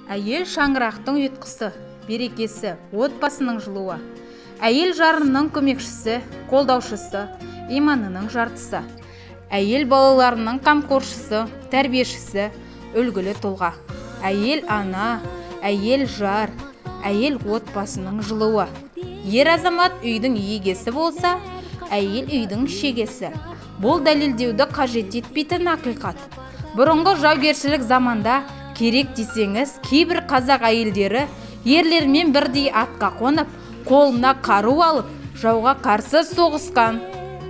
Әйел шаңырақтың ұйытқысы, берекесі, отбасының жылуы. Әйел жарының көмекшісі, қолдаушысы, иманының жартысы. Әйел балаларының қамқоршысы, тәрбиешісі, үлгілі тұлға. Әйел ана, әйел жар, әйел отбасының жылуы. Ер азамат үйдің егесі болса, әйел үйдің шегесі. Бұл дәлелдеуді қажет етпейтін ақиқат. Бұрынғы жаугершілік заманда керек десеңіз, кейбір қазақ әйелдері ерлермен бірдей атқа қонып, қолына қару алып, жауға қарсы соғысқан.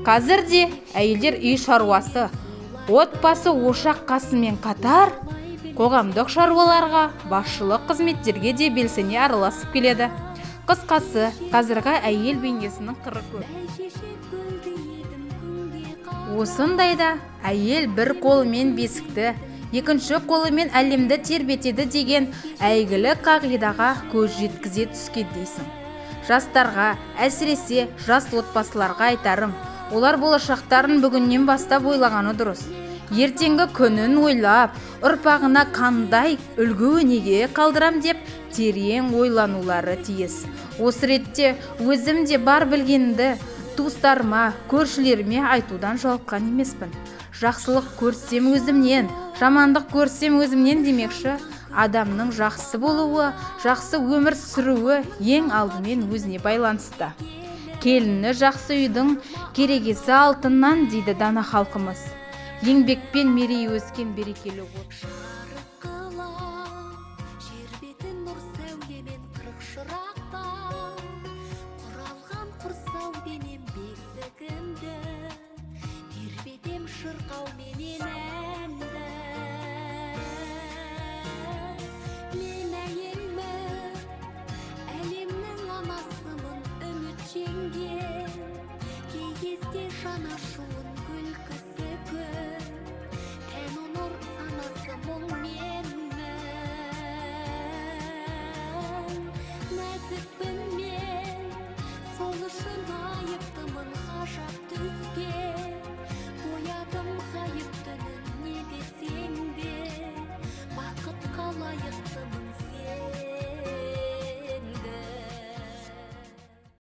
Қазір де әйелдер үй шаруасы, отбасы ошақ қасымен қатар, қоғамдық шаруаларға, басшылық қызметтерге де белсене араласып келеді. Қысқасы, қазіргі әйел бейнесінің қыры көп. Осындайда әйел бір қолымен бесікті, екінші қолымен әлемді тербетеді деген әйгілі қағидаға көз жеткізе түскендейсің. Жастарға, әсіресе жас отбасыларға айтарым, олар болашақтарын бүгіннен бастап ойлағаны дұрыс. Ертеңгі күнін ойлап, ұрпағына қандай үлгі өнеге қалдырам деп терең ойланулары тиіс. Осы ретте өзім де бар білгенімді туыстарыма, көршілеріме айтудан жалыққан емеспін. Жақсылық көрсем өзімнен, жамандық көрсем өзімнен демекші, адамның жақсы болуы, жақсы өмір сүруі ең алдымен өзіне байланысты. Келіні жақсы үйдің керегесі алтыннан дейді дана халқымыз. Еңбекпен мерейі өскен берекелі от. Жер бетін нұр сәулемен қырық шырақтан құралған құрсау денем бесігімді тербетем шырқауменен әнді. Мен әйелмін, әлемнің анасымын, үміт жеңген, кей кезде жан ашуын күлкісі көп, тәні нұр санасы мұң менмін. Нәзік